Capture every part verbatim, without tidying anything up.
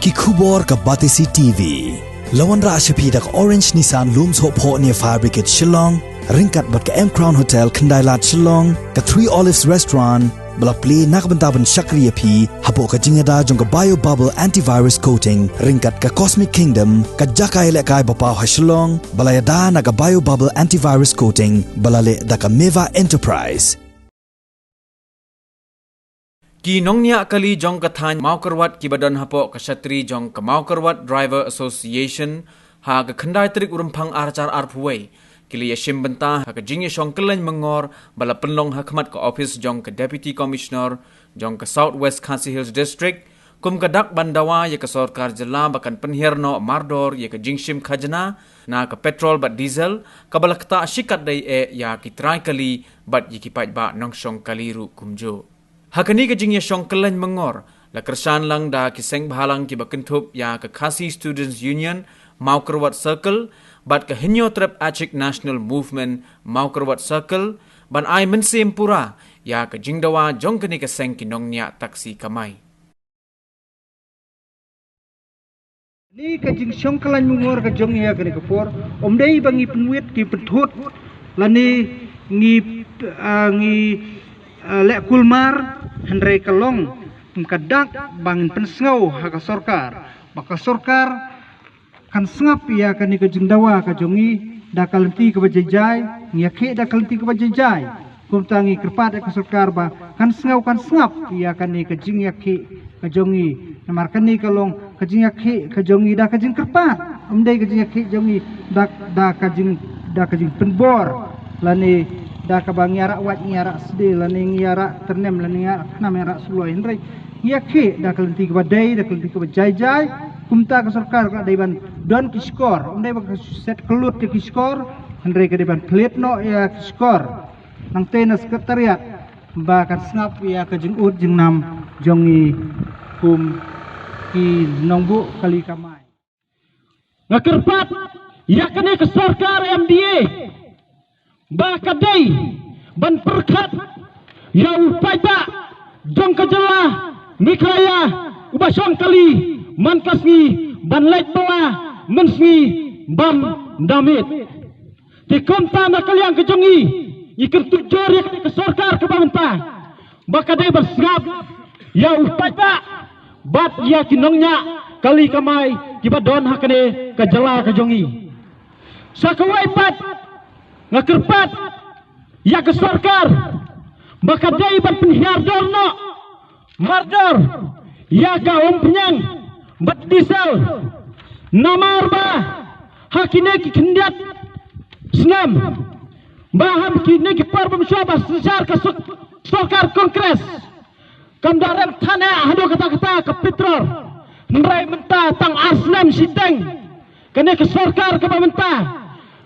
Ki khubor ka Batesi T V. La wanrah sha phi da ka Orange Nissan Lum Sohphoh near Fire Brigade Shillong, ryngkat bad ka M Crown Hotel Khyndailad Shillong, ka Three Olives Restaurant, ba la plie na ka bynta ban shakri ïa phi hapoh ka jingïada jong ka Bio Bubble Antivirus Coating, ryngkat ka Cosmic Kingdom, ka jaka ïalehkai ba paw ha Shillong, ba la ïada na ka Bio Bubble Antivirus Coating, ba la leh da ka Meva Enterprise. Ki nongñiah kali jong ka thaiñ Mawkyrwat kiba don hapoh ka shatri jong ka Mawkyrwat Driver Association, ha ka khyndai tarik u Rymphang arhajar arphew wei, ki la ïashim bynta ha ka jingïashong kylleiñ myngor ba la pynlong ha khmat ka ophis jong ka Deputy Commissioner jong ka South West Khasi Hills District, kum ka dak ban dawa ïa ka sorkar jylla ba kan pynhiar noh mardor ïa ka jingshim khajna na ka petrol bad diesel, kaba la ktah shikatdei eh ïa ki trai kali bad ïa ki paidbah nongshong kali ruh kumjuh. Ha kane ka jingïashong kylleiñ myngor, la kyrshan lang da ki seng bhalang kiba kynthup ïa ka Khasi Students Union Mawkyrwat Circle bad ka Hynñiewtrep Achik National Movement Mawkyrwat Circle, ban ai mynsiem pura ïa ka jingdawa jong kane ka seng ki nongñiah taksi kamai. Kane ka jingshong kylleiñ myngor ka jong ngi ha kane ka por, ym dei ba ngi pynwit ki pynthut lane ngi, ah, ngi, ah, leh kulmar, hynrei ka long kum ka dak ba ngin pynsngew ha ka sorkar, ba ka sorkar kan sngap ïa kane ka jingdawa ka jong ngi da ka lynti kaba jai jai, ngi ïakhih da ka lynti kaba jai jai. Kumta ngi kyrpad ïa ka sorkar ba kan sngew kan sngap ïa kane ka jingïakhih ka jong ngi. Namar kane ka long ka jingïakhih ka jong ngi da ka jingkyrpad, ym dei ka jingïakhih jong ngi da, da ka jing, da ka jingpynbor, lane da kaba ngi ïarah wait, ngi ïarah sdie, lane ngi ïarah tyrnem, lane ngi ïarah khnam, ïarah suloi, hynrei ngi ïakhih da ka lynti kaba dei, da ka lynti kaba jai jai. Kumta ka sorkar ka dei ban don ki shkor, ym dei ba ka set kyllut ïa ki shkor, hynrei ka dei ban plie noh ïa ki shkor. Nangta na Secretariat ba kan sngap ïa ka jingud jingnam jong ngi kum ki nongbuh kali kamai. Nga kyrpad ïa kane ka sorkar M D A ba ka dei ban pyrkhat ïa u paidbah jong ka jylla Meghalaya uba shong kali man ka sngi ban leit bylla mynsngi bam da miet. Te kumta na ka liang ka jong ngi, ngi kyntu jur ïa ka sorkar kaba mynta ba ka dei ban sngap ïa u paidbah bad ïa ki nongñiah kali kamai kiba don ha kane ka jylla ka jong ngi. Sa kawei pat, nga kyrpad ïa ka sorkar ba ka dei ban pynhiar dor noh mardor ïa ka umphniang bad diesel. Namar ba ha kine ki khyndiat snem, ba ha kine ki por ba mynshuwa ba synshar ka sor-, sorkar Congress, kam da rem than eh haduh katta katta ka petrol. Hynrei mynta tang ar snem shiteng, kane ka sorkar kaba mynta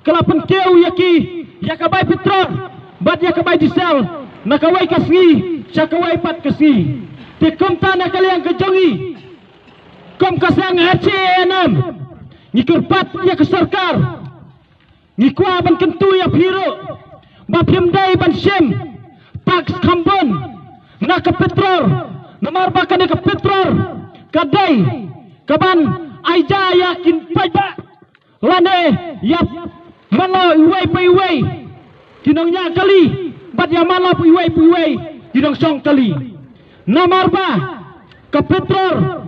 ka la pynkiew ïa ki, ïa ka bai petrol bad ïa ka bai diesel na kawei ka sngi sha kawei pat ka sngi. Te kumta na ka liang ka jong ngi, kum ka seng H A N M, ngi kyrpad ïa ka sorkar, ngi kwah ban kyntu ïa phi ruh ba phim dei ban shim tax kham bun na ka petrol, namar ba kane ka petrol ka dei kaban ai ja ïa ki paidbah lane ïa mano iwei pa iwei ki nongñiah kali bad ïa mano iwei pa iwei ki nongshong kali. Namar ba ka petrol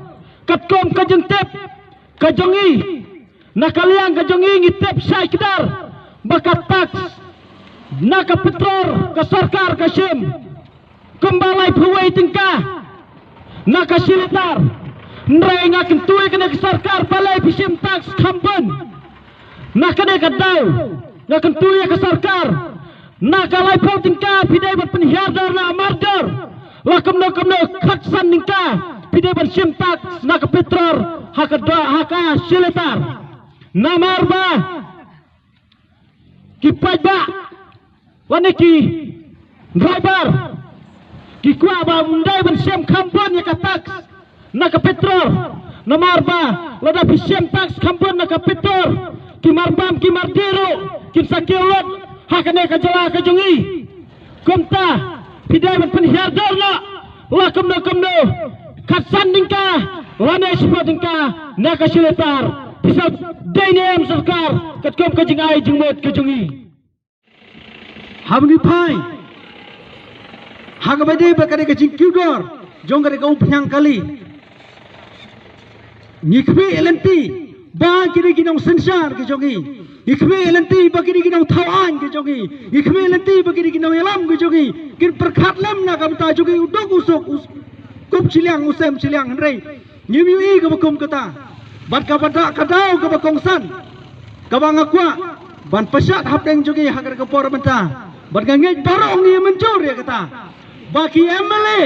katkum ka jingtip ka jong ngi, na ka liang ka jong ngi ngi tip shai kdar ba ka tax na ka petrol ka sorkar ka shim kumba laiphew wei tyngka na ka shi litar. Hynrei nga kyntu ïa kane ka sorkar, balei phi shim tax kham bun? Na kane ka daw nga kyntu ïa ka sorkar, na ka laiphew tyngka phi dei ban pynhiar dor na mardor, la kumno kumno khatsan tyngka phi dei ban shim tax na ka petrol ha ka daw, ha ka shi litar. Namar ba ki paidbah lane ki driver ki kwah ba ym dei ban shim kham bun ïa ka tax na ka petrol. Namar ba lada phi shim tax kham bun na ka petrol, ki marbam ki mardieh ruh kin sa kiew lut ha kane ka jylla ka jong ngi. Kumta phi dei ban pynhiar dor noh, la kumno kumno khatsan tyngka Lane shiphang tyngka na ka shi litar. Pisa dei ne em sorkar katkum ka jingai jingmut ka jong i. Haba ngi phai ha kaba dei ba ka dei ka jingkiew dor jong ka dei ka umphniang kali, ngi khmih lynti ba ki dei ki nongsynshar ki jong i. Ngi khmih lynti ba ki dei ki nongthaw aiñ ki jong i. Ngi khmih lynti ba ki dei ki nongïalam ki jong i. Kin pyrkhat lem na ka bynta jong i u duk u suk, u kup shiliang, u sem shiliang, hynrei ngim ïohi kaba kum kata. Bad kaba da ka daw kaba kongsan kaba nga kwah ban pynshad hapdeng jong i ha kata ka por mynta. Bad nga ngeit baroh ngi mynjur ïa kata ba ki M L A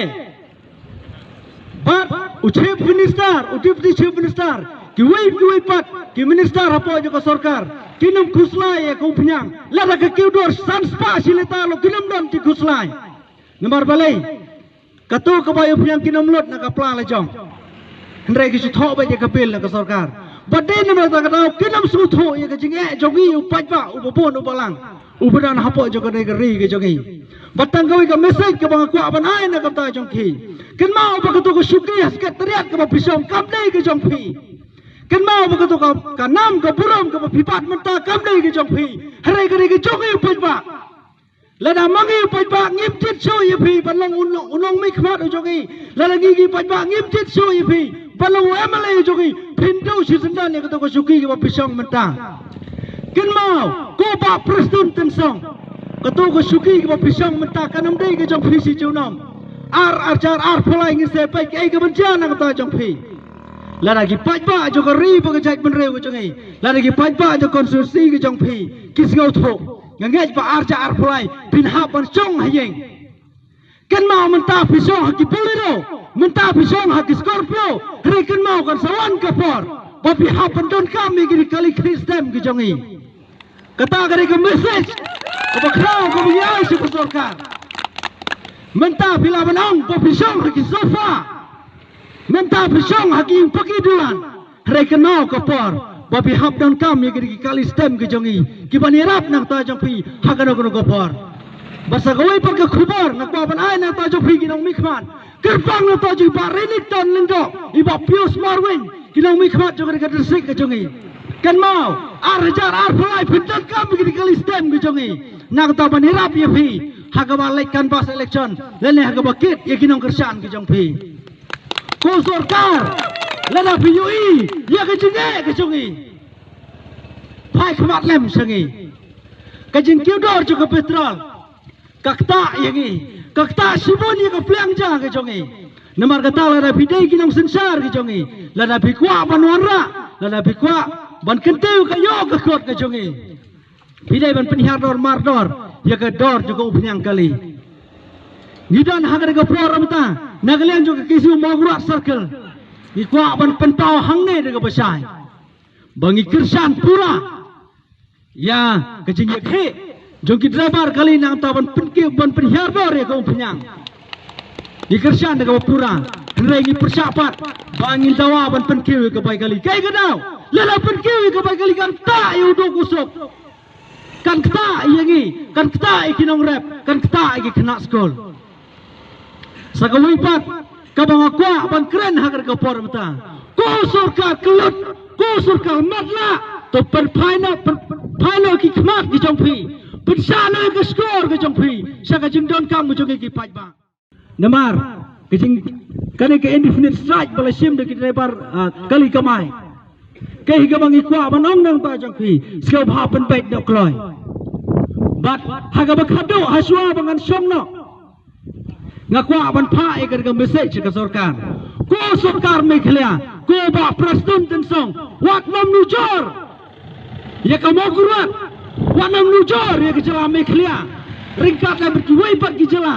bad u Chief Minister, u Deputy Chief Minister, kiwei kiwei pat ki minister hapoh jong ka sorkar, kin ym khuslai ïa ka umphniang. Lada ka kiew dor san spah shi litar lo, kin ym don ki khuslai. Namar balei? Kato kaba ïa umphniang kin ym lut na ka pla la jong. Hynrei ki shu thoh beit ïa ka bill na ka sorkar. Bad dei namar kata ka daw kin ym sngewthuh ïa ka jingeh jong i u paidbah uba bun uba lang, uba don hapoh jong ka dei ka ri ka jong i. Bad tang kawei ka message kaba nga kwah ban ai na ka bynta jong phi. Kynmaw ba kato ka shuki ha Secretariat kaba phi shong kam dei ka jong phi. Kynmaw ba kato ka, ka nam ka burom kaba phi bat mynta kam dei ka jong phi. Hynrei ka dei ka jong i u paidbah. Lada ma ngi paidbah ngim jied shuh ïa phi ban long u nong, u nongmihkhmat u jong i. Lada ngi ki paidbah ngim jied shuh ïa phi ban long u M L A u jong i, phin duh shisyndon ïa kato ka shuki kaba phi shong mynta. Kynmaw, ko Bah Prestone Tynsong, kato ka shuki kaba phi shong mynta kan ym dei ka jong phi shi junom. Ar, ar hajar arphew lai ngin sa peit kaei kaban jia na ka bynta jong phi. Lada ki paidbah jong ka ri bad ka jaitbynriew ka jong i, lada ki paidbah jong ka constituency ka jong phi ki sngewthuh, nga ngeit ba ar hajar arphew lai phin hap ban shong ha ïing. Kynmaw mynta phi shong ha ki Bolero, mynta phi shong ha ki Scorpio, hynrei kynmaw kan sa wan ka por ba phi hap ban donkam ïa ki kali khlieh stem ki jong i. Kata ka dei ka message kaba khraw kaba ngi ai sha ka sorkar. Mynta phi lah ban ong ba phi shong ha ki sofa, mynta phi shong ha ki ïing paki dulan. Hynrei kynmaw ka por ba phi hap donkam ïa ki kali stem ki jong i kiban ïarap na ka bynta jong phi ha kano kano ka por. Bad sa kawei pat ka khubor nga kwah ban ai na ka bynta jong phi ki nongmihkhmat. Kyrpang na ka bynta jong i Bah Rynnickton Lyngdoh, i Bah Pius Marwein, ki nongmihkhmat jong ka distrik ka jong i. Kynmaw, ar hajar arphew lai phin donkam ïa ki kali stem ki jong i na ka bynta ban ïarap ïa phi ha kaba leit canvass election lane ha kaba kit ïa ki nongkyrshan ki jong phi. Ko sorkar, lada phi ïohi ïa ka jingeh ka jong i, phai khmat lem sha ngi. Ka jingkiew dor jong ka petrol ka ktah ïa ngi, ka ktah shibun ïa ka pliang ja ka jong i. Namar kata lada phi dei ki nongsynshar ki jong i, lada phi kwah ban wanrah, lada phi kwah ban kyntiew ka ïoh ka kot ka jong i, phi dei ban pynhiar dor mar dor ïa ka dor jong ka umphniang kali. Ngi don ha kata ka por mynta na ka liang jong ka K C U Mawkyrwat Circle, ngi kwah ban pynpaw hangne da kaba shai ba ngi kyrshan pura ïa ka jingïakhih jong ki driver kali na ka bynta ban pynkiew ban pynhiar dor ïa ka umphniang. Ngi kyrshan da kaba pura, hynrei ngi pyrshah pat ba ngin dawa ban pynkiew ïa ka bai kali. Kaei ka daw? Lada pynkiew ïa ka bai kali kan ktah ïa u duk u suk, kan ktah ïa ngi, kan ktah ïa ki nongrep, kan ktah ïa ki khynnah skul. Sa kawei pat kaba nga kwah ban kren ha kata ka por mynta, ko sorkar kyllut, ko sorkar matlah, to pynphai noh, pyn-, pynphai noh ki khmat ki jong phi, pynshah noh ka shkor ka jong phi sha ka jingdonkam ka jong ki paidbah. Namar ka jing, kane ka indefinite strike ba la shim da ki driver, ah, kali kamai, kaei kaba ngi kwah ban ong na ka bynta jong phi, sngewbha pynbeit noh kloi. Bad ha kaba khatduh, ha shuwa ba ngan shong noh, nga kwah ban phah ïa ka message sha ka sorkar. Ko sorkar Meghalaya, ko Bah Prestone Tynsong, wat nym nujor ïa ka Mawkyrwat, wat nym nujor ïa ka jylla Meghalaya ryngkat lem bad kiwei pat ki jylla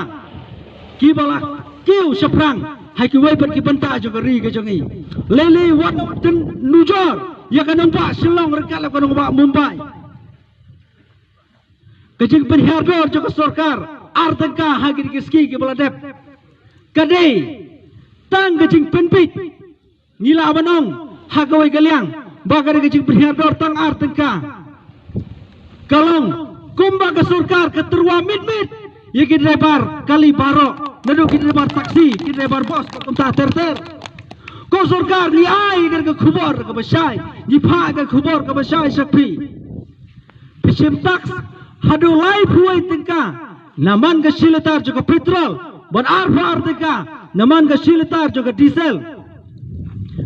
kiba la kiew shaphrang ha kiwei pat ki bynta jong ka ri ka jong i. Lei lei wat nym nujor ïa ka nongbah Shillong ryngkat lem ka nongbah Mumbai. Ka jingpynhiar dor jong ka sorkar ar tyngka ha kine ki sngi kiba la dep ka dei tang ka jingpynbeit. Ngi lah ban ong ha kawei ka liang ba ka dei ka jingpynhiar dor tang ar tyngka. Ka long kumba ka sorkar ka tyrwa mit mit ïa ki driver kali baroh, naduh ki driver taxi, ki driver bus, kumta ter ter. Ko sorkar, ngi ai ka khubor kaba shai, ngi phah ka khubor kaba shai sha phi. Phi shim tax haduh laiphew tyngka naman ka shi litar jong ka petrol, bad arphew ar tyngka naman ka shi litar jong ka diesel.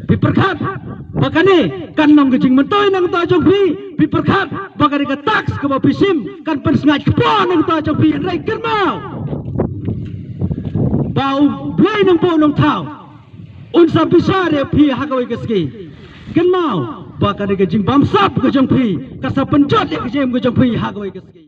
Phi pyrkhat ba kane kan long ka jingmyntoi nangta jong phi? Phi pyrkhat ba kane ka tax kaba phi shim kan pynsngaid kpoh nangta jong phi? Hynrei kynmaw ba U Blei Nongbuh Nongthaw un sa bishar ïa phi ha kawei ka sngi. Kynmaw ba kane ka jingbamsap ka jong phi kan sa pynjot ïa ka jingim ka jong phi ha kawei ka sngi.